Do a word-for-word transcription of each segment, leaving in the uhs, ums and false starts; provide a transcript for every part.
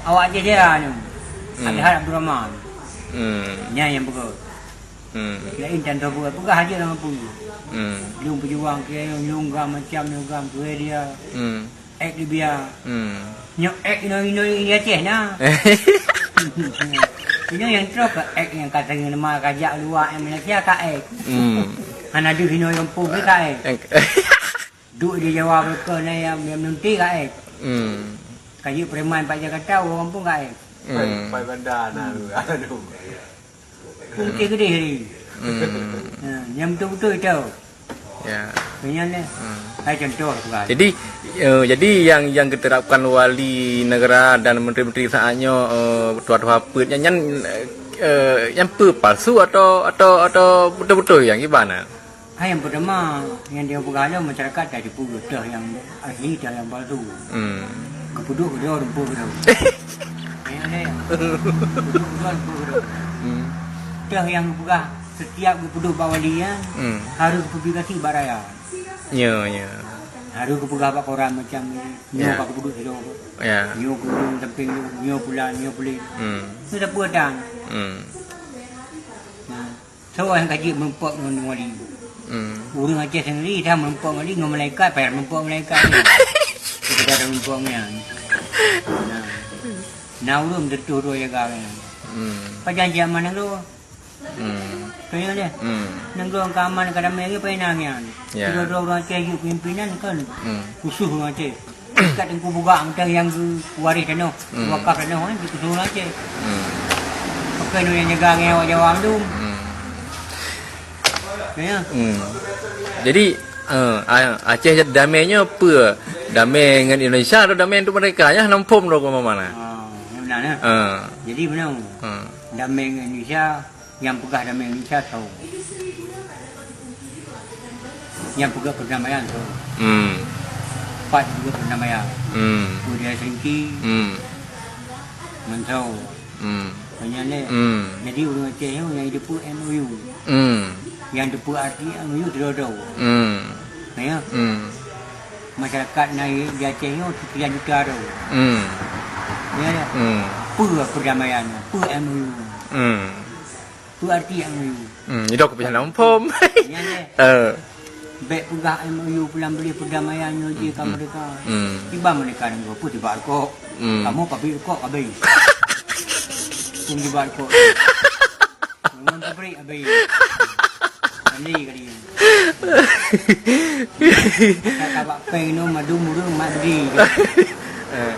Awak Aceh Jaya nyoe. Hmm. Azhar Abdul Rahman. Hmm. Nyan nyang peugah. Hmm. Laén tan saboh, peugah aja lam apui. Hmm. Lôn peujuang keu lôn gam macam nyoe gam keu dia. Hmm. Ek Libya. Hmm. Nyoe ek inoe-inoe di Aceh na. Inoe nyang troh keu ek nyang ka teungeut ma ka jak luwa nyang Malaysia ka ek. Hmm. Hana deuh inoe gampông ke ka ek. Duek di Jawa beukeuh na nyang, nyang meunti ka ek. Hmm. Ka jeuet preman bak Jakarta, ureueng gampông ka ek. Hmm. Pai banda na tu. Aduh. Putih gedeh tadi. Hmm. Ha, nyang beutôi-beutôi tu. Ya. Nyan deh. Hmm. Hai contoh lah peugah. Jadi, eh, jadi yang, yang geuterapkan wali negara dan menteri-menteri saat nyoe, eh, tuha-tuha peuet nyan, nyan, eh, nyan peue palsu atau, atau, atau beutôi-beutôi nyang kiban na? Hai nyang peutama, nyang dia peugah lom masyarakat dah jipeugah teuh nyang asli teuh nyang palsu. Hmm. Geupeuduek keudroe rumpok keudroe. Nyan deh. Geupeuduek keudroe rumpok keudroe. Hmm. Teuh nyang geupeugah setiap geupeuduek bak wali nyan, hmm, harus geupublikasi bak raya. Nyo, nyo. Harus geupeugah bak koran macam ni. Nyoe, ya, ka geupeuduek sidroe. Ya. Nyoe keu ureueng sampéng nyoe, nyoe pulan, nyoe pulan. Hmm. Nyoe sapeue tan. Hmm. Nah. Soe nyang ka jeuet meurumpok ngon wali? Hmm. Ureueng Aceh sendiri dah meurumpok wali ngon malaikat, payah meurumpok malaikat ni. Kita dah meurumpok nyan. Nah. Nah, ureueng teutuh droe jaga nyan. Hmm. Pajan siat man nanggroe? Hmm. Kaya deh. Hmm. Nanggroe ka aman, ka damai lagi, payah nyan. Ya. Sidroe-droe ureueng Aceh jeuet pimpinan kan. Hmm. Khusus ureueng Aceh. Kat Teungku Bugak mantong nyang geuwaréh tanoh, hmm, wakaf tanoh, eh, di Kesulung Aceh. Hmm. Pakai nyoe nyang jaga ngon awak Jawa mandum. Hmm. Ya. Hmm. Jadi, eh, A-, Aceh damai nyoe peue? Damai ngon Indonesia atau damai untuk mereka? Nyan hana muphom droe keu mama na. Ah, nyan meunan, ya. Ah. Jadi, meunan. Hmm. Damai ngon Indonesia, nyang peugah damai Indonesia soe? Nyang peugah perdamaian soe? Hmm. Pat peugah perdamaian? Hmm. Peue di Helsinki? Hmm. Ngon soe? Hmm. Nyan lé. Hmm. Jadi ureueng Aceh nyoe nyang jiteupeue M O U. Hmm. Nyang teupeue arti M O U sidroe-droe. Hmm. Ya. Hmm. Masyarakat na di Aceh nyoe sekian juta droe. Hmm. Ya, ya. Hmm. Peue perdamaian? Peue M O U? Hmm. Peue arti M O U? Hmm, itu aku pun hana muphom. Nyan deh. Eh. Bèk peugah M O U pulang beli perdamaian nyoe jih ka merdeka. Hmm. Tiba merdeka nanggroe peue tiba rukok. Hmm. Kamoe pabrik rukok ka abéh. Pun tiba rukok. Memang pabrik abéh. Mandi kali. Ka bak péng nyoe madu murung mak beli. Eh.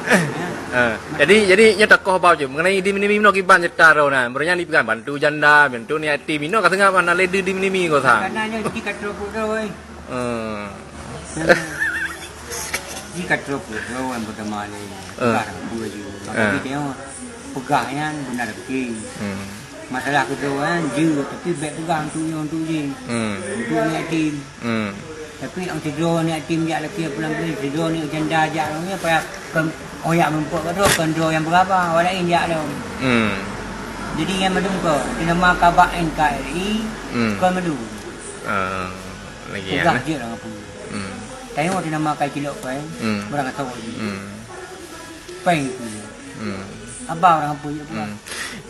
Eh. Jadi, jadi nyoe takoh bak jeuem mengenai di Minimi meunoe kiban cerita droe na. Meureunya dipeugah bantu janda, bantu aneuk yatim. Inoe ka seungab hana lé di Minimi ko sa. Karena nyoe jika troh peuet droe. Eh. Jika troh peuet droe yang pertama ni. Eh. Peugah apa je. Eh. Tapi dia peugah nyan beuna beutôi. Hmm. Masalah keudroe nyan jeuet, tapi bèk peugah untuk nyoe, untuk jih. Hmm. Untuk aneuk yatim. Hmm. Tapi nyang sidroe aneuk yatim jak lakèe pulang beli, sidroe aneuk janda jak lom nyan payah kon, oh, jak meurumpok keudroe, kon droe nyang beuraba, awak laén jak lom. Hmm. Jadi nyan mandum kon, teuh nama ka bak N K R I, hmm, kon mandum. Ah, lagi peugah ya. Jeuet lah ngapu. Hmm. Tanyoe teuh nama ka cilok péng, hmm, barang asai. Hmm. Péng tu. Hmm. Haba ureueng gampông jeuet pulang. Hmm.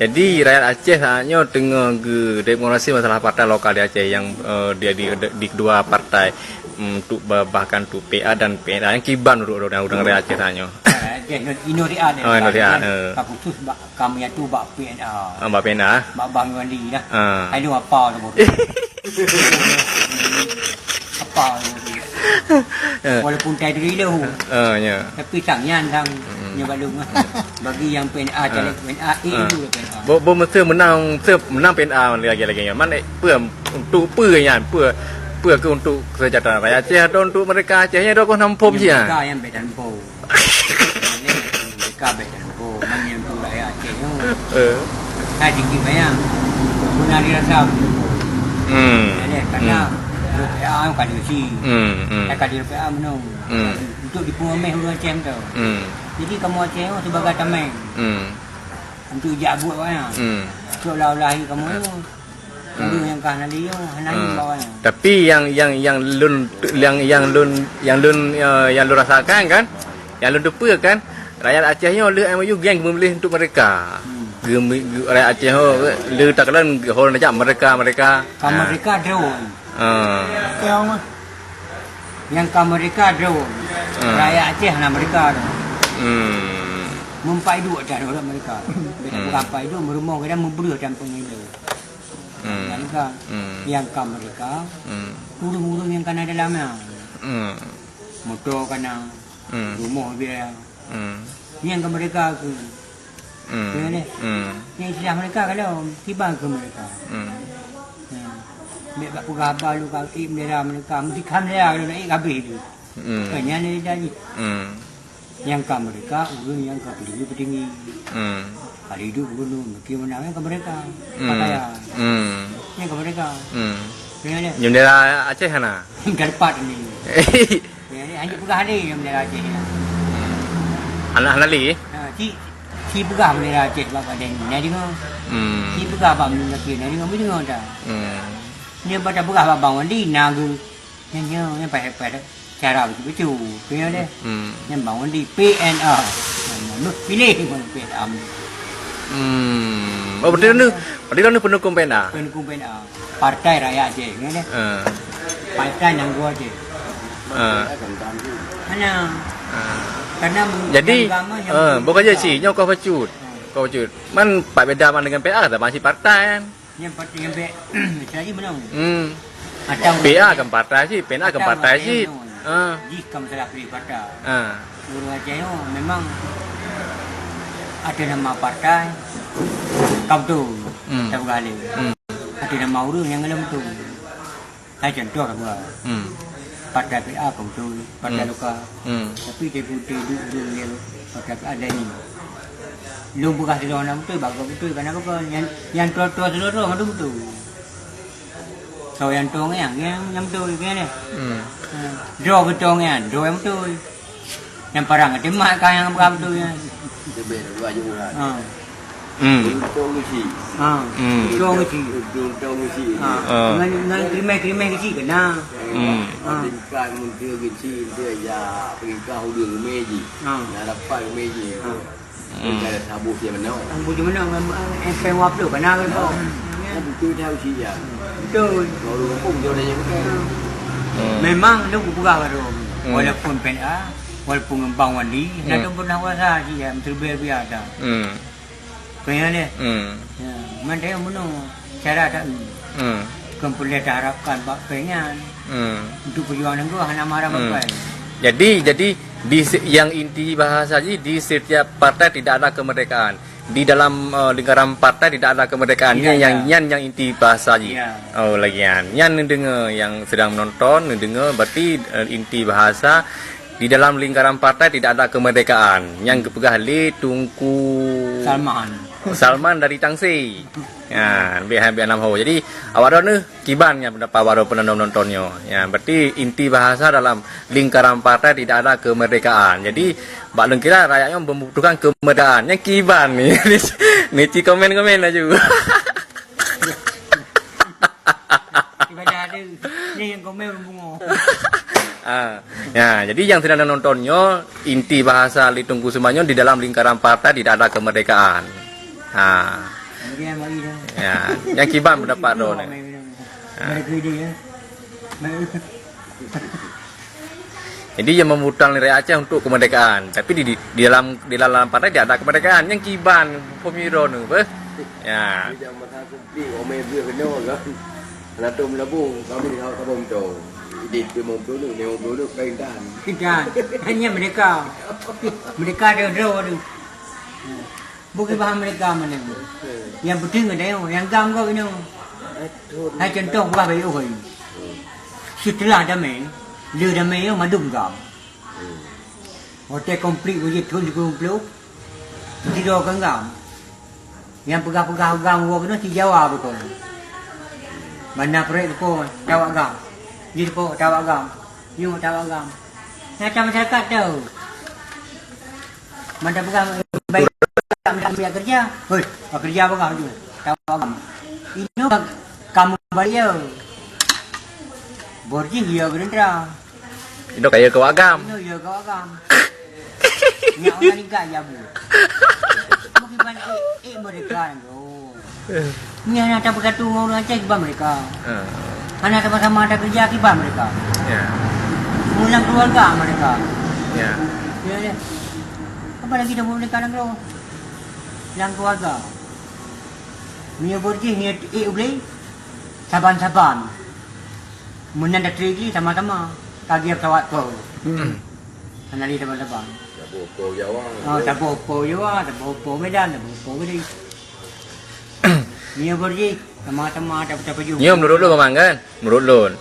Jadi, rakyat Aceh saat nyoe teungoh geudemokrasi masalah partai lokal di Aceh nyang, eh, di, di, di kedua partai, hmm, untuk ba-, bahkan untuk P A dan P N A nyang kiban ureueng, ureueng, ureueng rakyat Aceh saat nyoe. Rakyat Aceh, inoe, inoe siat, oh, inoe siat, eh. Ka khusus bak kami tu bak P N A. Ah, bak P N A. Bak Bang Wandi dah. Ah. Hai lu apa tu? Apa tu? Eh. Walaupun tai diri dah. Eh, ya. Tapi sang nyan sang, mm-mm, nyoe balum lah. Bagi yang P N A, ah, caleg P N A, eh, ah, dulu P N A. Bo, bo mesti menang, mesti menang P N A lagi, lagi nyan. Mana peue, untuk peue nyan? Peue, peue ke untuk kesejahteraan rakyat Aceh atau untuk mereka Aceh nyan? Dah kau nampom. Yang sia. Mereka yang beda nampom. Mereka beda nampom. Mana yang tu rakyat Aceh tu? Eh. Hai tinggi bayang. Guna dirasa. Hmm. Ya, deh, karena, hmm, rupiah kan diuji. Hmm, hmm. Hai kali rupiah menung. Hmm. Untuk dipungo meh ureueng Aceh tu. Hmm. Jadi kamoe Aceh tu sebagai tameng. Hmm. Untuk jak buet awaknyan. Hmm. Seolah-olah kamoe tu ureueng nyang ka hana liyueng, hana liyueng bak awaknyan. Tapi yang, yang, yang lôn, yang, yang lôn, yang lôn, eh, yang lôn rasakan kan, yang lôn teupeue kan, Rakyat Aceh nyoe lheueh M O U geng geumeubiléh untuk merdeka. Hmm. Geumi-, ge-, rakyat Aceh nyoe lheueh takalon hol neujak merdeka, merdeka. Ka merdeka droe. Ah. Keu mah. Nyang ka merdeka droe. Hmm. Rakyat Aceh hana merdeka droe. Hmm. Meupat iduek dah droe merdeka. Beda Hmm. bukan pat iduek, meurumoh kadang meubreuh dan pengilu. Hmm. Merdeka. Hmm. Nyang ka merdeka, Hmm. ureueng-ureueng nyang kana dalam nyan. Hmm. Moto kana, Hmm. rumoh biaya. Hmm. Nyang ka merdeka keu. Hmm. Keu nyan deh. Hmm. Nyang istilah merdeka kalau kiban keu merdeka. Hmm. Ya. Bèk bak peugah haba lu ka ék bendera merdeka, meusti ka bendera kalau nak ék habéh tu. Hmm. Kan nyan lé janji. Hmm. Nyang ka merdeka, ureueng nyang ka peudiri peutinggi. Hmm. Ka hidup gubernur, mungkin menang nyang ka merdeka. Hmm. Pakaian. Hmm. Nyang ka merdeka. Hmm. Keu nyan deh. Bendera Aceh hana? Ka dapat ni. Ya, ni hanya peugah ni yang bendera Aceh ni. Anak hana lé? Ha, si, si peugah bendera Aceh bak badan ni, na deungoe. Hmm. Si peugah bak Menlu Nakir, na deungoe, meudeungoe dah. Hmm. Ni bak peugah bak Bang Wandi, na geu. Nyan, nyan, nyan pahet-pahet cara betul-betul. Keu nyan deh. Hmm. Nyan Bang Wandi, P N A. Nyan, nyan, piléh P N A. Hmm. Oh, berarti ni, berarti ni pendukung P N A? Pendukung P N A. Partai Rakyat Aceh, nyan deh. Ah. Partai Nanggroe Aceh. Ah. Hana. Ah. Karena Jadi, nyang agama nyang ah, bukan je si, nyoe kau bacut. Ah. Kau bacut. Man, pak beda man dengan P A, sama si partai kan? Nyang partai nyang bek, lagi menang. Hmm. Atau P A kan partai si, P N A kan atau partai macam si. Mana? Ah. Jih ka masalah pilih partai. Ah. Ureueng Aceh nyoe memang ada nama partai, ka beutôi. Hmm. Tapeugah lé. Hmm. Ada nama ureueng nyang galom beutôi. Hai contoh lah buat. Hmm. Partai P A ka beutôi, partai Hmm. lokal. Hmm. Tapi dia pun dia duduk, duduk dia partai P A dan ni. Lôn peugah sidroe hana beutôi, bah ka beutôi, kenapa kau? Nyang, nyang tua-tua sidroe-tua mandum beutôi. Soe nyang tua ngiang, ngiang nyang beutôi, ngiang deh. Hmm. Ha. Droe beutôi ngiang, droe nyang beutôi. Nyang parang ka teumat ka nyang beurang tu nyan. Teubiet dua juta. Ha. Hmm. Untung ngisi. Ha. Hmm. Untung ngisi. Untung ngisi. Ha. Ha. Ngan, ngan krimeh-krimeh ngisi kena. Hmm. Ha. Tingkat muntah ngisi, muntah ya peringkat udah ngemeh ji. Ha. Nak dapat ngemeh ji. Ha. Hmm. Tingkat sabu siap menang. Sabu siap menang, em, em, peng waplo kena kan kau. Ha. Kan betul dah usia. Betul. Baru kampung dia dah jadi kan. Hmm. Memang dia peugah baru. Hmm. Walaupun P N A, Walaupun ngon Bang Wandi, hmm, na dong pernah kuasa cit ya, meuteubeh biasa. Hmm. Keu nyan deh. Hmm. Ya, man tayue bunoe cara that. Hmm. Kon peureulèe taharapkan bak pèng nyan. Hmm. Untuk peujuangan nanggroe hana marah, hmm, bapai. Jadi, jadi di se-, yang inti bahasa ji, di setiap partai tidak ada kemerdekaan. Di dalam, eh, lingkaran partai tidak ada kemerdekaan. Tidak ada. Nyan nyang, nyan nyang inti bahasa ji. Ya. Oh, lagian. Nyan neudeungoe yang sedang menonton, neudeungoe berarti, eh, inti bahasa di dalam lingkaran partai tidak ada kemerdekaan. Nyang geupeugah lé Teungku Salman. Salman dari Tangse. Ya, lebih, lebih enam ho. Jadi, awak droeneuh kiban nyan pendapat awak droe penonton nyoe. Ya, berarti inti bahasa dalam lingkaran partai tidak ada kemerdekaan. Jadi, bak lôn kira rakyat nyoe membutuhkan kemerdekaan. Nyang kiban ni. Ni ci komen-komen laju. Ibadah ada. Ni yang komen berbunga. Ah, ya, jadi yang sedang nonton nyoe, inti bahasa lé Teungku Salman nyoe di dalam lingkaran partai tidak ada kemerdekaan. Ha. Jadi yang bagi dah. Ya, nyang kiban pendapat droeneuh. Ha. Mereka dia, ya. Mereka. Jadi, yang membutuhkan rakyat Aceh untuk kemerdekaan. Tapi di, di, di dalam, di dalam partai tidak ada kemerdekaan. Nyang kiban, pemironeuh, beh. Ya. Di zaman aku beli, orang main beli kena kan. Kalau tu melabung, kami di Sabah tu. Di lima puluh tu, lima puluh tu, kain tahan. Kain tahan. Hanya mereka. Mereka ada draw tu. Bukon bahasa mereka mana? Nyang penting ada nyang gam kau inoe. Hai contoh bah bayu hai. Setelah damai, le damai yo madum gam. Hotel konflik uji thon sepuluh puluh. Tidak kan gam. Yang peugah-peugah gam gua kena si Jawa betul. Mana proyek ko tawak gam. Jadi ko tawak gam. Nyoe tawak gam. Macam masyarakat tu. Mantap pegang baik, tak minta kerja. Hoi, kerja apa kau tu? Tahu apa? Ini kamu bayar. Borji dia gerindra. Itu kaya kau agam. Ini dia kau agam. Nyak orang tinggal ya bu. Mungkin ban eh eh mereka tu. Ni hana tak bersatu dengan orang Aceh kiban mereka. Ha. Hana sama-sama ada kerja kiban mereka. Ya. Mulang keluarga mereka. Ya. Ya, ya. Apa lagi dah mereka nanggroe? Dalam keluarga. Mie berjih ni eh boleh. Saban-saban. Meunan datri jih sama-sama. Kagir pesawat ko. Hmm. Hana lé saban-saban. Taboh po Jawa. Oh, taboh po Jawa, taboh po Medan, taboh po Bali. Nyoe berjih sama-sama ada tapaju. Nyoe menurut lôn memang kan? Menurut lôn.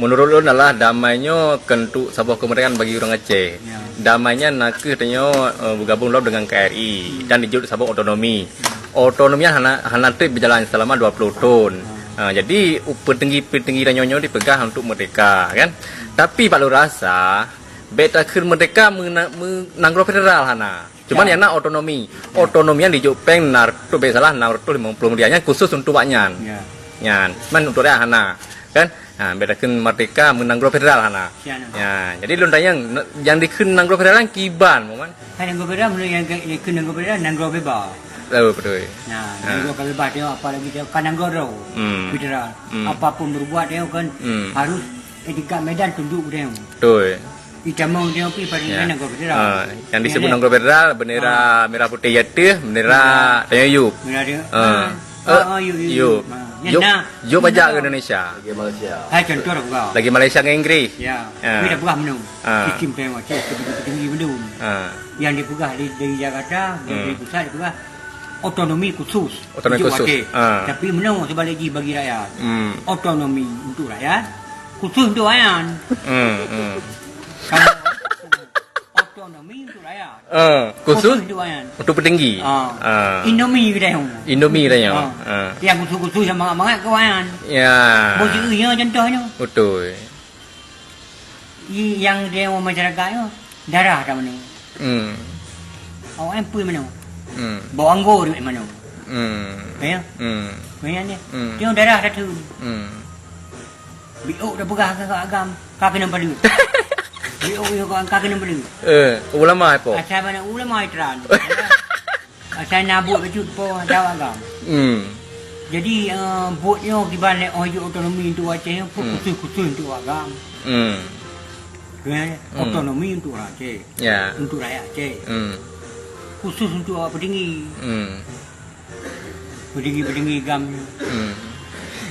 Menurut lôn adalah damai nyoe keuneuk saboh kemerdekaan bagi ureuëng Aceh. Ya. Damai nyan nakeuh tanyoe eh, bergabung lom dengan K R I dan dijok saboh otonomi. Otonomi nyan hana hana treb berjalan selama dua puluh tahun. Ha, jadi u- petinggi-petinggi dan nyoe-nyoe dipeugah untuk merdeka kan. Tapi bak lôn rasa bek takheun merdeka meuna- meunanggroe federal hana. Cuman ya. Yang nak otonomi. Ya. Otonomi yang dijok peng enam ratus bek salah enam ratus lima puluh miliar nyan khusus untuk wak nyan. Ya. Nyan, cuman untuk rakyat hana. Kan? Ha, bek takheun merdeka meunanggroe federal hana. Ya, nah. Ya, jadi lôn tanyong yang dikheun nanggroe federal kan kiban, Muhammad? Kan nanggroe federal menurut yang dikheun nanggroe federal nanggroe bebas. Oh, betul. Nah, ha. Nanggroe bebas dia apa lagi dia kan nanggroe Hmm. federal. Hmm. Apapun berbuat dia kan Hmm. harus eh, dekat Medan tunduk dia. Betul. Itamong dia pi pada Ya. nanggroe federal. Ha, yang disebut Ya, nanggroe federal, bendera Ha. merah putih jatuh, bendera Ya. Tanjung Yub. Bendera dia. Ha. Ha. Ha, ha, yuk, yuk, Yub. yuk. Ha. Yub, Nah, Yub nah. pajak ke Indonesia. Lagi Malaysia. Hai contoh aku kau. Lagi Malaysia dengan Inggris. Ya. Ha. Kita peugah menung. Ha. Sistem payung Aceh tinggi-tinggi menung. Ha. Yang dipeugah di, dari Jakarta, dari Hmm. pusat dipeugah otonomi khusus. Otonomi Untuk khusus. Aceh. Ha. Tapi menung sebalik jih bagi rakyat. Hmm. Otonomi untuk rakyat, khusus untuk ayan. Hmm, hmm. Kalau otonomi untuk rakyat. Ah, khusus Khusus untuk ayan. untuk petinggi. Ah. Ah. Indomie kita yang. Indomie kita yang. Ah. Ah. Yang khusus-khusus yang mangat-mangat ke ayan. Ya. Bos iya contohnya. Betul. I yang dia masyarakat tu darah tak mana. Hmm. Awak yang pun mana. Hmm. Bau anggur di mana. Hmm. Ya. Hmm. Kau yang dia. Hmm. Dia darah satu. Hmm. Biôk dah peugah ke agam, ka keuneuk peuleueh. Biôk yo ka keuneuk peuleueh. Eh, ulama apa? Asai bana ulama itran. Asai na buet bacut po dawa agam. Hmm. Jadi eh, buet nyoe kiban lé oh yuk otonomi untuk Aceh nyoe pun Hmm. khusus-khusus untuk agam. Hmm. Ya, Hmm. otonomi untuk orang Aceh. Ya. Untuk rakyat Aceh. Hmm. Khusus untuk awak petinggi. Hmm. Petinggi-petinggi gam nyoe. Hmm.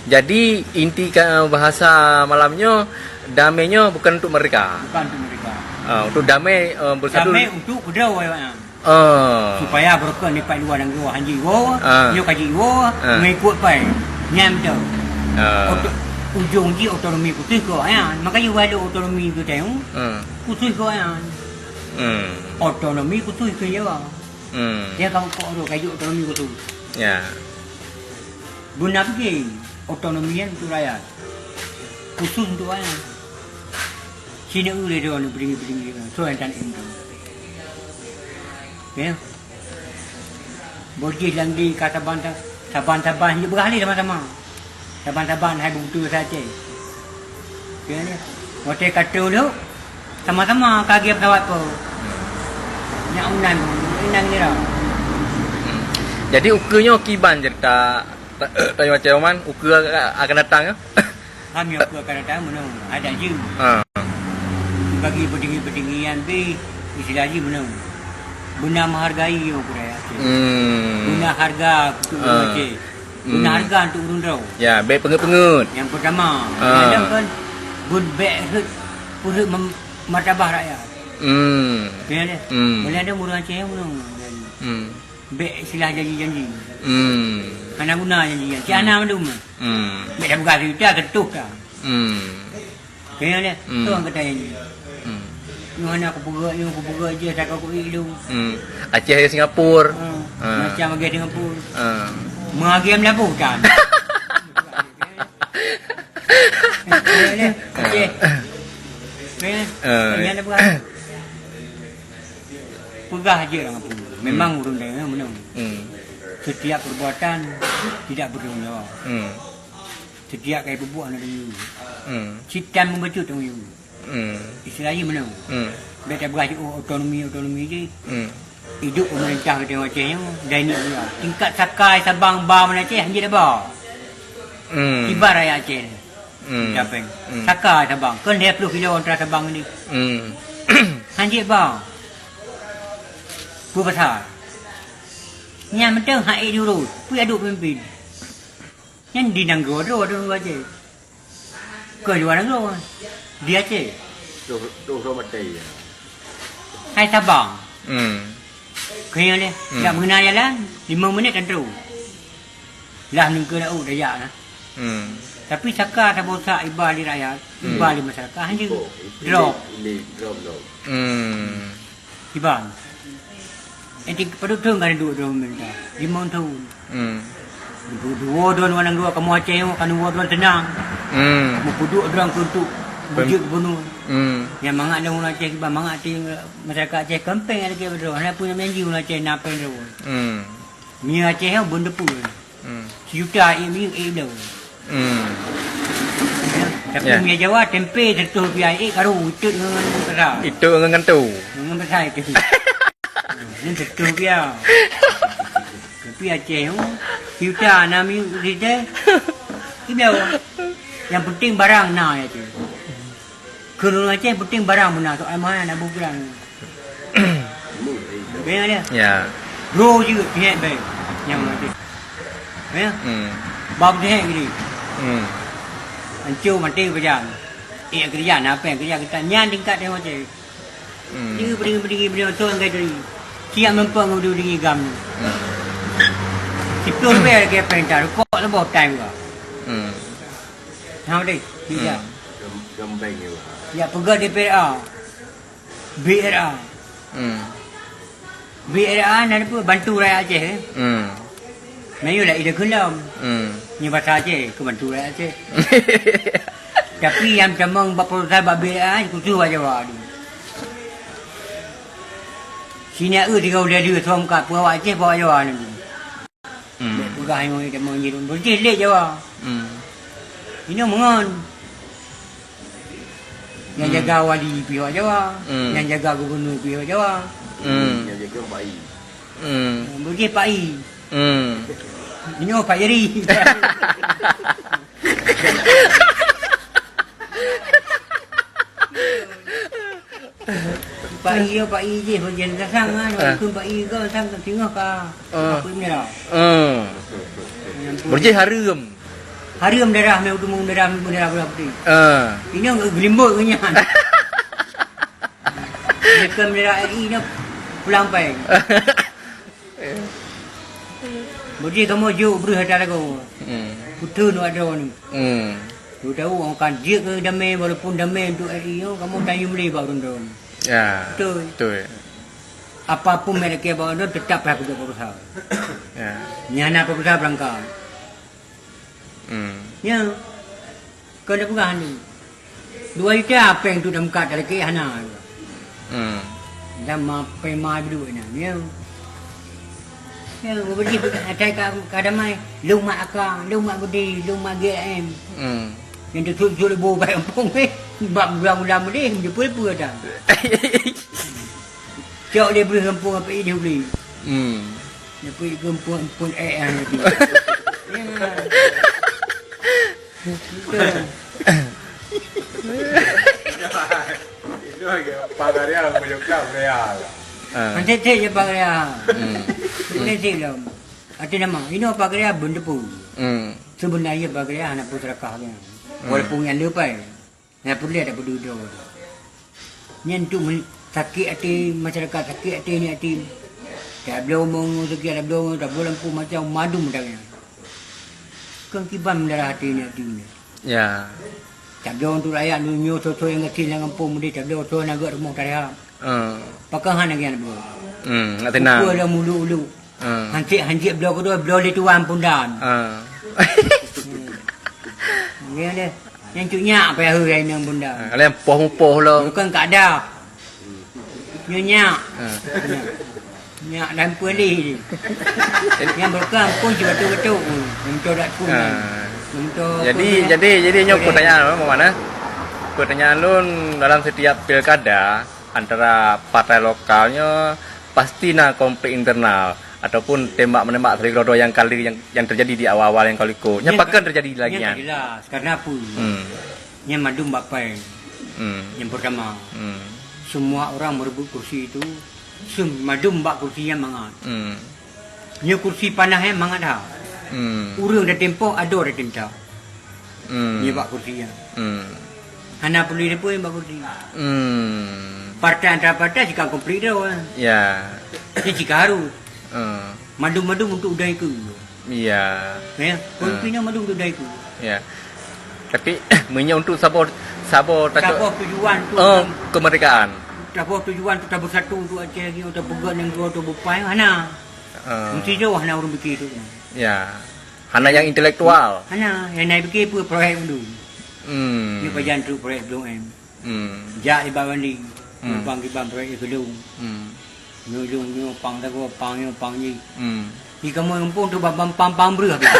Jadi inti ka bahasa malam nyoe damai nyoe bukan untuk mereka. Bukan untuk mereka. Ah, untuk damai eh, bersatu. Damai untuk kedua awak nyan. Ah. Supaya beureukat nibak luwa nanggroe hanji woe, Ah. nyoe kaji woe, Ah. mengikut pai. Nyan betul. Ah. Oto- ujong jih otonomi khusus keu awak nyan. Maka jih walau otonomi tu tayong, Hmm. khusus keu awak nyan. Hmm. Otonomi khusus keu Jawa. Hmm. Dia kamu kok tu kaji otonomi khusus. Ya. Guna pergi otonomi yang untuk rakyat. Khusus untuk rakyat. Sini ule dia ni berdiri-berdiri. So yang tak itu. Ya. Bojih dan di kata bantah, saban-saban hidup beralih sama-sama. Saban-saban hai beutôi saja. Kira ni. Watèe ka trôh lhôk, sama-sama ka geuh pesawat po. Nyak unan, inan ngira. Jadi ukeue nyoe kiban cerita ta-, tayong Aceh Oman, ukeue akan datang ya. Kami ukeue akan datang meunoe, ada jih. Ha. Bagi petinggi-petinggi yang bi istilah jih meunoe. Beuna menghargai yang budaya Aceh. Hmm. Beuna harga untuk Ha. Aceh. Guna Hmm. harga untuk ureuëng droe. Ya, baik pengeut-pengeut. Yang pertama, Ah. kadang kan bun bek hut urut mem- martabah rakyat. Hmm. Ya deh. Hmm. Boleh ada murah Aceh yang menang. Hmm. Bek istilah janji-janji. Hmm. Karena guna janji-janji. Si Hmm. Ana mandum. Hmm. Bek dah pegang cerita ketuh dah. Hmm. Kena deh. Hmm. Tu orang kata ini. Hmm. Nyoe hana kupeugah, nyoe kupeugah je takah kuilu. Hmm. Aceh ya Singapura. Ha. Ha. Macam bagi Singapura. Ha. Mengagi Melabuh kan. Kena deh. Aceh. Kena. Ha. Yang ada peugah. Peugah je orang pun. Memang Hmm. urun dia menang. Hmm. Setiap perbuatan tidak bertanggung jawab. Hmm. Setiap kali peubuet hana tanggung jawab. Hmm. Sitan membacut tanggung jawab. Hmm. Istilah jih meunoe. Hmm. Bèk tabeugaih jiôh otonomi, otonomi jih. Hmm. Idup peumeurintah geutanyoe Aceh nyoe, dan ini pula. Tingkat Sakai, Sabang, ba meunan Aceh, hanjeuet ba. Hmm. Kiban rakyat Aceh. Hmm. Japeng. Hmm. Sakai, Sabang. Kan lhèe ploh kilo antara Sabang ni. Hmm. Hanjeuet ba. Peue pasal? Nyan mantong hak ék diurus. Peue aduk pemimpin? Nyan di nanggroe droe, droe Aceh. Keu luwa nanggroe. Di Aceh. Tuh, tuh, tuh, maté, ya. Hai Sabang. Hmm. Keu nyan lé, hmm, jak meunan jalan, limong minit kan trôh. Lah ningkeu laôt tajak na. Hmm. Tapi saka saboh sak iba lé rakyat, iba, hmm, lé masyarakat, hanjeuet drop. Ileuk, ileuk, drop, drop. Hmm. Kiban. Enti padub thôn ka duek droe peumeurintah? Limong thôn. Hmm. Duek, duek droe luwa nanggroe, kamoe Aceh nyoe ka duek droe teunang. Hmm. Meupeuduek droe keu untuk bujeuk gubernur. Hmm. Nyang mangat lé ureueng Aceh kiban, mangat masyarakat Aceh keumpeng lagèe droe. Hana peue nyang jih ureueng Aceh na péng droe. Hmm. Meunyoe Aceh nyoe bun deupeu. Hmm. Sijuta ék miyueb ék bloe. Hmm. Ya. Tapi, ya, meunyoe Jawa, tempe seratus rupiah ék karu, itot ngon pesa. Itot ngon kanto. Ngon pesa itot. Hmm, ini seratus rupiah. Tapi Aceh nyoe, sijuta na miyueb sitai. Ék bloe. Yang penting barang na ya tu. Keu ureueng Aceh penting barang beuna, soai mahai hana buburan. Bèk dia. Ya. Bro jeuet teuhèk bèk. Nyang ureueng Aceh. Ya. Hmm. Bab teuhèk gini. Hmm. Anco maté pajan. Eh, keureuja na péng, keureuja kita nyan tingkat teuh Aceh. Hmm. Dia berdiri, berdiri, berdiri, betul angkai tadi. Siap meumpang udah diri gam. Hmm. Siploh ribèe lagèe péng ta, rukok leuboh time ka. Hmm. Ha, beutôi. Tidak. Hmm. Gam-, gambang ya, Pak. Ya, peugah D P R A. B R A. Hmm. B R A na peue? Bantu rakyat Aceh, eh. Hmm. Meunyoe lah ide keulam. Hmm. Nyoe basa Aceh, keu bantu rakyat Aceh. Tapi nyang tamong bak perusahaan bak B R A, khusus bak Jawa tu. Sini eu tiga udah dua som ka peue awak Aceh bawa Jawa ni. Hmm. Bèk peugah nyoe tamong jih, beujih lé Jawa. Hmm. Inoe meungon. Nyang, hmm, jaga wali pih awak Jawa, hmm, nyang jaga gubernur pih awak Jawa. Hmm. Nyang jaga Pak I. Hmm. Beujih Pak I. Hmm. Inoe Pak Yeri. Pak I, Pak I jih, bagian kasang kan. Ah. Bukan Pak I ke, sang singoh ka. Ah. Apa ini dah? Ah. Yang pun beujih hareuem. Hareuem darah, meuteumèe darah, meuteumèe darah, darah putih. Ah. Ini geulimbot ke nyan. Bukan darah R I ni pulang pai. Beujih kamoe jok breuh ata lagoe. Hmm. Puteuh nu adroe ni. Hmm. Tahu-tahu orang kan jeuet keu damé, walaupun damé untuk R I nyoe, kamoe tayue meulé bak ureueng droe. Ya. Betul. Betul. Apapun mereka bak ureueng droe, tetap payah peugah berusaha. Ya. Nyang na berusaha berangkat. Hmm. Ya. Kau dah peugah ni. Dua juta péng tu dah meukat dari ke hana. Hmm. Dan ma péng ma duit na. Ya. Ya, beujih atai ka, ka damai. Lôn mat aka, lôn mat gudi, lôn mat G M. Hmm. Yang tu sulit-sulit bau baik kampung eh. Bak bulan-bulan boleh, dia pun pun dah. Cok dia boleh kampung apa ini boleh. Hmm. Dia pun kampung pun eh yang itu. Ya. Betul. Itu lagi pagarnya menyuka real. Ah. Nanti cek je pagarnya. Hmm. Nanti cek lah. Arti nama, ini pagarnya benda pun. Hmm. Sebenarnya pagarnya anak pun serakah kan. Hmm. Walaupun yang lupa. Nyang peureulèe tapeududôh. Nyan tu men-, sakét até masyarakat, sakét até nyan até. Tabloe mong sakét, tabloe mong, tabloe lampu macam madum dah nyan. Kon kiban meudarah até nyan até nyan. Ya. Tabloe untuk rakyat nyoe, soe-soe nyang gasien lam gampông meudeh, tabloe soe na gèt rumoh tarehab. Ah. Pakon hana nyan bro. Hmm, nak tenang. Ukeue lam ulu-ulu. Ah. Hansik-hansik bloe keudua, bloe lé tuan pun dan. Ah. Nyan deh. Nyang cut nyak payah hai nang pun dan. Ah, kalian poh mupoh lo. Bukan kada. Nyoe nyak. Ah. Nyak dan pelih. Nyang bukan pun cuba tu betul. Untuk dak pun. Ah. Untuk jadi, pun jadi, jadi nyoe boleh. Pertanyaan lo, mana? Pertanyaan lôn dalam setiap pilkada, Antara partai lokal nyoe pasti na konflik internal ataupun tembak-menembak saling keudroe-droe nyang kali nyang, nyang teujadi di awal-awal nyang ka likot. Nyan pakon teujadi lagèe nyan? Nyan ka jelas. Karena apa? Hmm. Nyan mandum bak pèng. Hmm. Yang pertama. Hmm. Semua orang merebut kursi itu, sem-, mandum bak kursi nyan mangat. Hmm. Nyoe kursi panas nyan mangat that. Hmm. Ureueng da tempoh, adoe da tinta. Hmm. Nyoe bak kursi nyan. Hmm. Hana peureulee peue bak kursi. Hmm. Partai antara partai cit ka konflik droe. Ya. Nyan cit ka harus. Hmm. Mandum-mandum untuk udang ikeu. Ya. Ya, hmm. Konflik nyan mandum untuk udang ikeu. Ya. Tapi meunyoe untuk saboh, saboh tato-, saboh tujuan untuk, oh, kemerdekaan. Saboh tujuan untuk tabeusatu untuk Aceh lagi, untuk peugöt nanggroe, untuk bupai, hana. Ah. Mesti jauh hana ureueng pike tu. Ya. Hana nyang intelektual. Hana, nyang na pike peue proyek dulu. Hmm. Ni pajan tu proyek Blok M. Hmm. Jak di Bawandi. Hmm. Numpang kiban proyek di Keudong. Hmm. Nyoe lôn nyoe pang dagoe, pang nyoe, pang jih. Hmm. Di kamoe gampông tu bam, bam, pang, pang breuh habéh.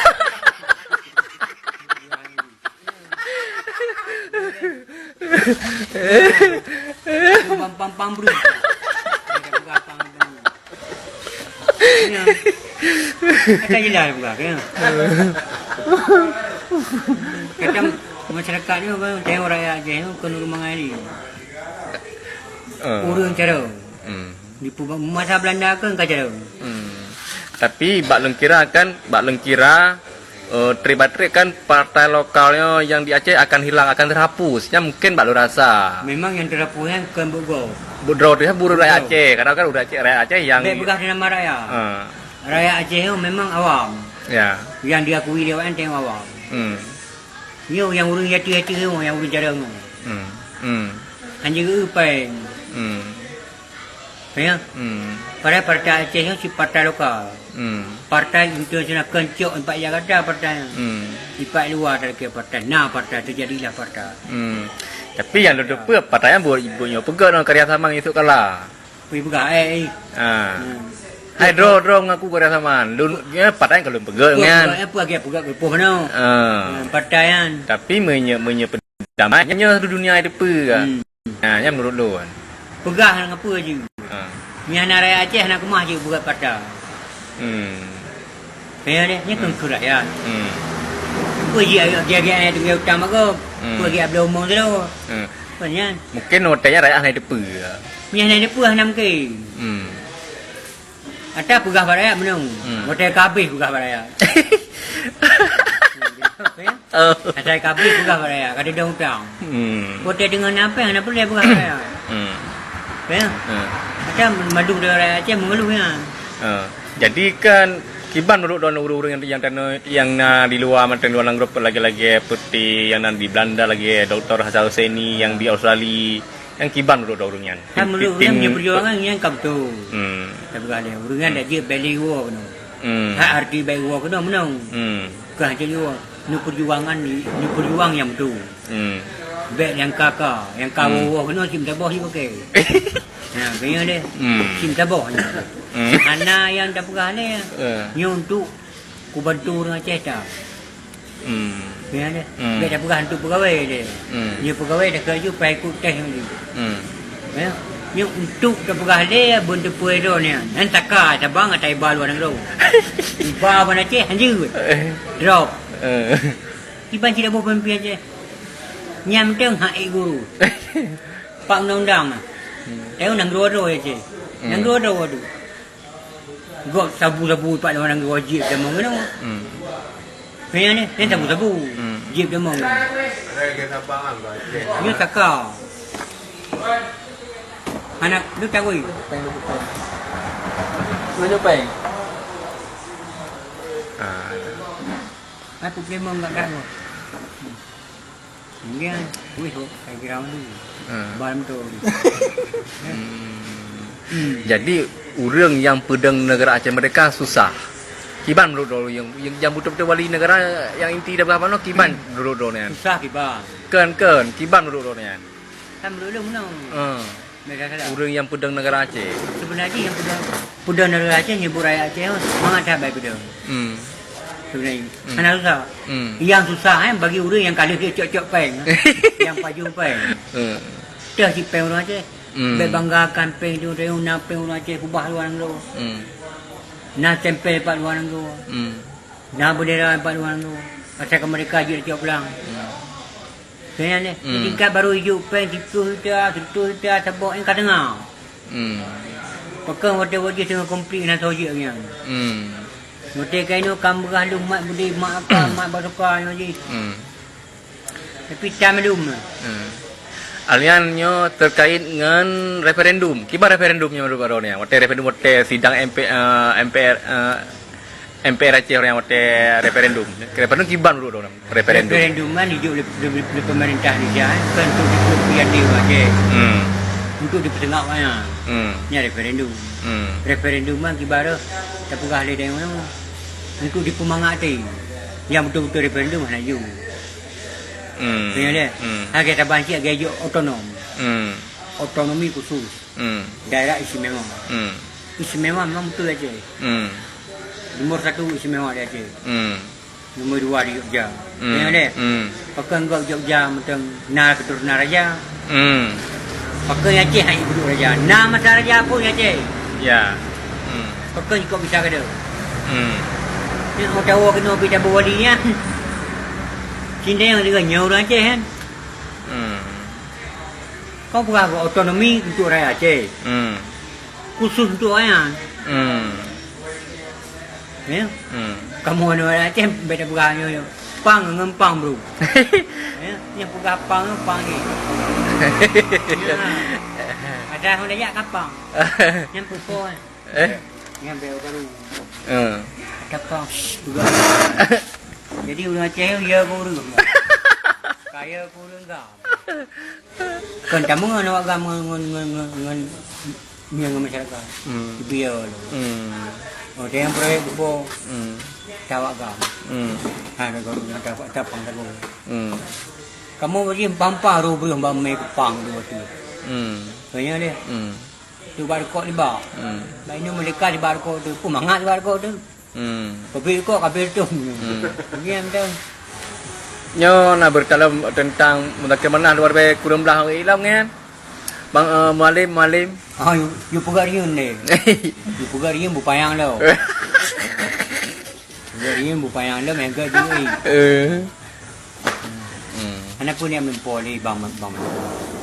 Bam, bam, bam breuh. Ada peugah pang, pang. Ya. Akan jelas peugah, ya. Kadang masyarakat ni kan tengok rakyat Aceh tu kena rumah ngali. Eh. Ureueng cara. Hmm. Di pu-, masa Belanda kan ka cara. Hmm. Tapi bak lôn kira kan, bak lôn kira, eh, treb-treb kan partai lokal nyoe nyang di Aceh akan hilang, akan terhapus. Nyan mungkin bak lôn rasa. Memang nyang terhapus nyan kon buet gob. Buet droe tu nyan buet rakyat Aceh. Karena kan ureueng Aceh, rakyat Aceh nyang bèk peugah nama rakyat. Ha. Rakyat Aceh nyoe memang awam. Ya. Nyang diakui lé awaknyan tengok awam. Hmm. Nyoe nyang ureueng yatim-yatim nyoe, nyang ureueng jarang nyoe. Hmm. Hmm. Hana geu-eu pèng. Hmm. Ya. Hmm. Padahai partai Aceh nyoe cit partai lokal. Hmm. Partai internasional, kon cok ipak Jakarta partai nyoe. Hmm. Ipak luwa talakèe partai, na partai, teujadilah partai. Hmm. Tapi nyang lôn teupeue, partai nyan buet, buet nyoe peugah ngon karya sama ngon Yusuf Kala. Peue peugah, eh, eh. Ha. Hmm. Hai, droe, droe ngaku karya sama. Lôn, ya, partai nyan ka lôn peugah nyan. Peugah, eh, peugah, peugah, peugah, peugah, no. Ha. Hmm, partai nyan. Tapi meunyoe, meunyoe damai nyoe di dunia itu peue ka? Hmm. Ha, nyan menurut lôn. Peugah ngon peue jih. Ha. Nyan na rakyat Aceh hana keumah jih buet partai. Hmm. Kaya deh, nyan kon keu rakyat. Hmm. Peue jih ayo giat-giat tunggé utang bak gob. Hmm. Peue giat bloe umong tu. Hmm. Peue nyan? Mungkin watèe nyan rakyat hana teupeue. Nyan hana teupeue hana mungkin. Hmm. Ata peugah bak rakyat meunong. Hmm. Watèe ka habéh peugah bak rakyat. Oh. Asai ka habéh peugah bak rakyat, ka teudong utang. Hmm. Watèe deungon na pèng hana peureulèe peugah bak rakyat. Hmm. Ya? Hmm. Macam mandum rakyat Aceh mengeluh nyan. Ha. Jadi kan kiban menurut droeneuh ureueng-ureueng nyang, nyang tanoh, nyang na di luwa mantong, luwa nanggroe, lagèe-lagèe seperti nyang na di Belanda, lagèe Doktor Hasan Husseini nyang di Australia, nyang kiban menurut droeneuh ureueng nyan? Kan menurut ureueng nyan, peujuangan nyan ka beutôi. Hmm. Tapeugah lé, ureueng nyan dak jeuet bèk lé iwoe keunoe. Hmm. Hak arti bèk iwoe keunoe meunong. Hmm. Keu hana iwoe, neupeujuangan, neupeujuang nyang beutôi. Hmm. Bèk nyang ka-ka, nyang ka woe-woe keunoe cit meusaboh jipakè. Nah, keu nyoe deh. Hmm. Cit meusaboh nyoe. Hmm. Hana nyang tapeugah lé. Eh. Nyoe untuk kubantu ureueng Aceh that. Hmm. Keu nyoe deh. Hmm. Bèk tapeugah untuk peugawèe deh. Hmm. Nyoe peugawèe dah keu aju pai ikot tes nyoe. Hmm. Ya. Nyoe untuk tapeugah lé beuneuteupeue droe nyan. Nyan saka tabang ata iba luwa nanggroe. Iba ban Aceh hanjeuet. Eh. Drop. Eh. Kiban cit boh peumimpén Aceh. Nyan mantong hak ék guru. Pak undang-undang na. Hmm. Tahu nanggroe droe Aceh. Hmm. Nanggroe droe tu. Gop sabu-sabu pat lam nanggroe jieb tamong keunoe. Hmm. Kaya ni, ni sabu-sabu. Hmm. Jieb tamong. Ni saka. Anak lu tak woi. Mana peng? Ah. Aku kemong enggak ganggu. Kemudian, wih, kok, saya kira dulu. Hmm. Bal betul. Hmm. Hmm. Jadi, ureueng nyang peudong negara Aceh Merdeka susah. Kiban menurut droe nyang, nyang, nyang beutôi-beutôi wali negara nyang inti dah berapa no, kiban menurut droe nyan? Susah kiban. Kan, kan, kiban menurut droe nyan? Kan menurut lu menang. Hmm. Biasa salah. Ureueng nyang peudong negara Aceh. Sebenarnya nyang peudong, peudong negara Aceh nyebut rakyat Aceh, mangat that baik peudong. Hmm. Sebenarnya. Hmm. Hana susah. Hmm. Yang susah, eh, bagi ureueng nyang ka lheueh cok-cok peng, nyang pajoh peng. Hmm. Teuh cit peng ureueng Aceh. Hmm. Bèk banggakan péng tu, teuh na péng ureueng Aceh kubah luwa nanggroe. Hmm. Na stempel bak luwa nanggroe. Hmm. Na bendera bak luwa nanggroe. Asai ka merdeka jeuet cok pulang. Hmm. Keu nyan deh. Hmm. Tingkat baru ijok péng siplôh juta, seratus juta, saboh, eh, ka teungoh. Hmm. Pakon watèe-watèe teungoh konflik na soe jeuet nyan. Hmm. Watèe ka inoe ka meurah lôn mat beudé, mat aka, mat basoka nyoe jih. Hmm. Tapi tam lom. Hmm. Alian nyoe terkait ngon referendum. Kiban referendum nyoe menurut droeneuh? Watèe referendum, watèe sidang M P, eh, M P R, eh, M P R Aceh nyang watèe referendum. Referendum kiban menurut droeneuh? Referendum. Referendum kan dijok lé, lé, lé pemerintah Indonesia, eh, kan untuk dipeupian di Aceh. Hmm. Untuk dipeutengah wayang. Hmm. Nyan referendum. Hmm. Referendum kan kiban tapeugah lé dayuh nyoe. Untuk dipeumangat até. Nyang beutôi-beutôi referendum hana jok. Hmm. Beutôi lé? Hmm. Lagèe saban cit lagèe jok otonom. Hmm. Otonomi khusus. Hmm. Daerah istimewa. Hmm. Istimewa memang beutôi Aceh. Hmm. Nomor satu istimewa di Aceh. Hmm. Nomor dua di Jogja. Hmm. Beutôi lé? Hmm. Pakon gob Jogja mantong na keuturonan raja. Hmm. Pakon Aceh hana keuturonan raja. Na masa raja pun Aceh. Ya. Hmm. Pakon jikok bisa keudeh. Hmm. Ni utawa keunoe pih tabeuwali nyan. Cindai nyang deungon nyoe ureueng Aceh kan. Hmm. Kau peugah otonomi untuk rakyat Aceh. Hmm. Khusus untuk rakyat. Hmm. Ya? Hmm. Kamoe aneuk rakyat Aceh beda peugah nyoe. Pang ngon pang, bro. Ya, nyang peugah pang ngon pang ni. Ya. Ada orang Dayak kapang. Nyang pukul. Eh? Nyang beu baru. Eh. Ada pang juga. Jadi ureueng Aceh ya ke ureueng. Kaya ke ureueng gam. Kon tameungon awak gam ngon, ngon, ngon, ngon, ngon, ngon masyarakat. Hmm. Biar lah. Hmm. Oh, dia yang proyek bupo. Hmm. Tawak gam. Hmm. Ha, dah gam, dah, dah, dah pang dah gam. Hmm. Kamoe bagi pang-pang roh breuh bak mé kupang tu waktu. Hmm. Tanya dia. Hmm. Tu bak rukok libak. Hmm. Bak inong meulika libak rukok tu. Pun mangat libak rukok tu. Hmm. Kopi kok kabel tu. Hmm. Diam tu. Nyoe na beureuta lom teuntang mudakir manah luar biasa kureueng blah ilom nyan. Bang, eh, Mualim, Mualim. Ah, yu, yu peugah riun deh. Yu peugah riun bupayang lo. Peugah riun bupayang lo mega jui. Eh. Hmm. Hana pun yang meulimpah lé bang, bang.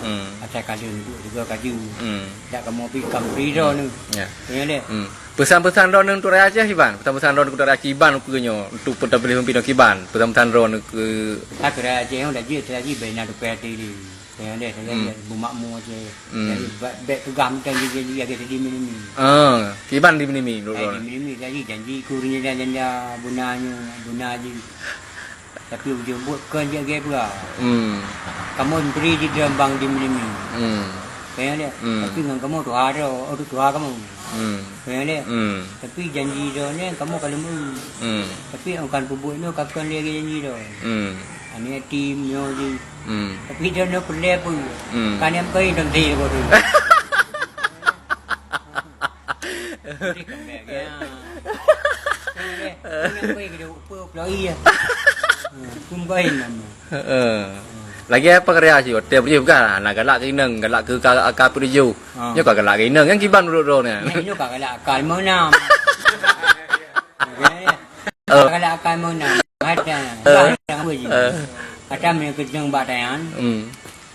Hmm. Asai ka lheueh juga kaju. Hmm. Dak kamoe pi kam bri droeneuh. Ya. Ya deh. Hmm. Peusan-peusan droeneuh untuk rakyat Aceh kiban? Peusan-peusan droeneuh untuk rakyat Aceh kiban keu nyoe, untuk peutabléh pimpinan kiban? Peusan-peusan droeneuh keu... Ah, keu rakyat Aceh nyoe dah jeuet lagi beu na teupeue hati lé. Ya deh, saya bumakmu aja. Hmm. Jadi, ba-, bèk peugah mantong janji-janji lagèe tadi minimi. Ah, kiban di minimi, dulu. Eh, di minimi tadi janji ku janda-janda buna nyoe, buna jih. Tapi ujong buet kon jak gaya peugah. Hmm. Kamoe bri di dalam bank di minimi. Hmm. Kaya dia. Hmm. Tapi ngon kamoe tuha ro, oh, tuha kamoe. Hmm. Kaya dia. Hmm. Tapi janji droeneuh kamoe ka leumeue. Hmm. Tapi akan peubuet nyoe ka kon lé janji droe. Hmm. Aneuk yatim nyoe jih. Hmm. Tapi droeneuh peureulèe peue? Hmm. Kan nyang keu dong deh bodoh. Jadi kembali ya. Nyang keu dong peue peue ya. Hmm, kembali nama. Heeh. Lagi apa kerja sih? Hotel beri bukan. Nak galak keu inong, galak keu ka, ka penuju. Ha. Nyoe ka galak keu inong, nyang kiban urut droeneuh. Nyoe ka galak ka lima enam. Oh. Ka galak ka lima enam. Ada. Eh. Ada apa je? Eh. Ada meukeujeueng bak tayan. Hmm.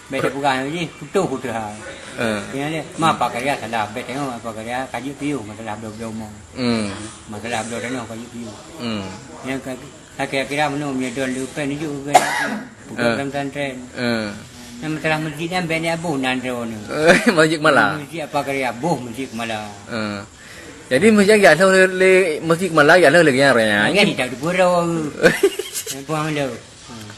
Beda peugah je, putus putus hai. Eh. Ya, dia. Ma apa kerja salah, bet tengok apa kerja, kaji piu masalah dua belas umur. Hmm. Masalah dua tengok kaji piu. Hmm. Yang ka Kira-kira meunoe meunyoe dua leupah nijôk ke? Peugot lam pesantren. Eh. Nyang masalah masjid nyan bèk nyan boh nan droeneuh. Eh, Masjid Keumala. Masjid apa keu ya boh Masjid Keumala. Eh. Jadi masjid nyan lé, lé Masjid Keumala lé lé nyan. Kan tidak dipeuro. Buang tu. Hmm.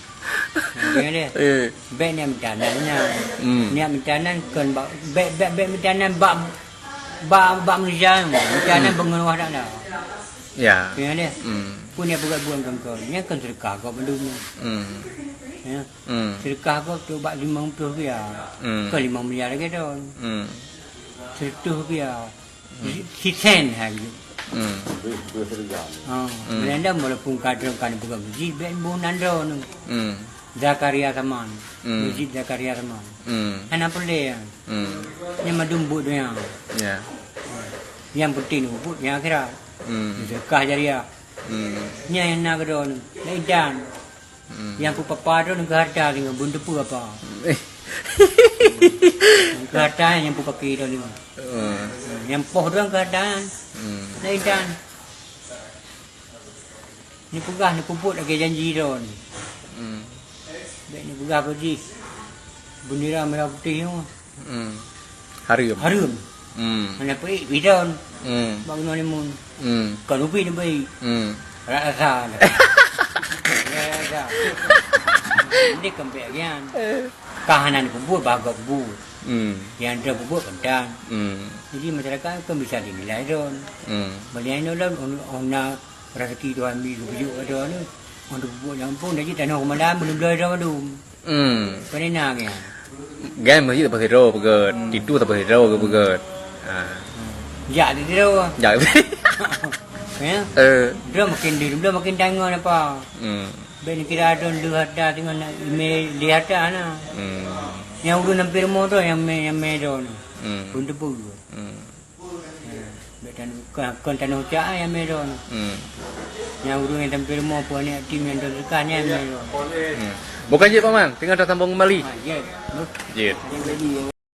Nah, dia. Eh. Bèk niat meutanam nyan. Hmm. Niat meutanam kon bak, bèk, bèk, bèk meutanam bak, bak, bak manusia. Meutanam hmm. Bangon Allah Taala. Ya. Ya deh. Hmm. Pun dia peugah buang kangkau. Nyan kan sedekah kau mandum. Hmm. Ya. Hmm. Sedekah kau tu bak lima puluh rupiah. Hmm. Ke lima miliar lagi tu. Hmm. Seratus rupiah. Hmm. Si sen ha gitu. Hmm. Ha. Hmm. Belanda walaupun kadang kan bukan biji ben bu nando nu. Hmm. Zakaria Saman. Hmm. Masjid Zakaria Saman. Hmm. Hana peureulée nyan. Hmm. Nyan mandum buet donya. Ya. Nyang penting buet nyang akhirat. Hmm. Sedekah jariah. Hmm. Nyan nyang na keudroe nyoe. Intan. Hmm. Nyang peupapa droe nyoe keu harta singoh, bun teupeu apa. Eh. Nyang keu harta nyang peupaki droe nyoe. Hmm. Nyang poh droe keu harta nyan. Hmm. Intan. Neupeugah, neupeubuet lagée janji droe nyoe. Hmm. Bék neupeugah bak jih, bendera merah putih nyoe. Hmm. Hareuem. Hareuem. Hmm. Hana peuék bidon. Hmm. Bak gunong limun. Hmm. Kon ubit neubeuék. Hmm. Rasa dah. Rasa. Ini kempek gian. Eh. Ka hana neupeubuet, bah gop buet. Hmm. Nyang droe peubuet keutan. Hmm. Jadi masyarakat kan bisa dinilai droe. Hmm. Balian droe, oh, oh, na Raseuki Tuhan mi geupeujok keu droe nyoe. Untuk peubuet nyang phon, jadi tanoh keumandan meuleueh-leueh droe mandum. Hmm. Pane na nyan. Gan masjid saboh sidroe peugét, hmm, titu saboh sidroe geupeugét. Ha. Hmm. Jak sidroe. Jak. Ya? Eh. Droe makin di, droe makin tangon apa. Hmm. Bék neukira droe leueh harta teungoh na imé lé harta na. Hmm. Nyang ulôn hampir mo droe nyang mé, nyang mé droe nyoe. Hmm. Pun teupeu. Hmm. Bèk tanoh, kon, kon tanoh cak ai amé droe. Hmm. Nyang ureueng nyang tampé rumoh peuet aneuk yatim nyang droe teuka nyan amé droe. Hmm. Bukan jeuet, Paman, teungoh tasambong kembali. Ha, jeuet. Jeuet. Jadi,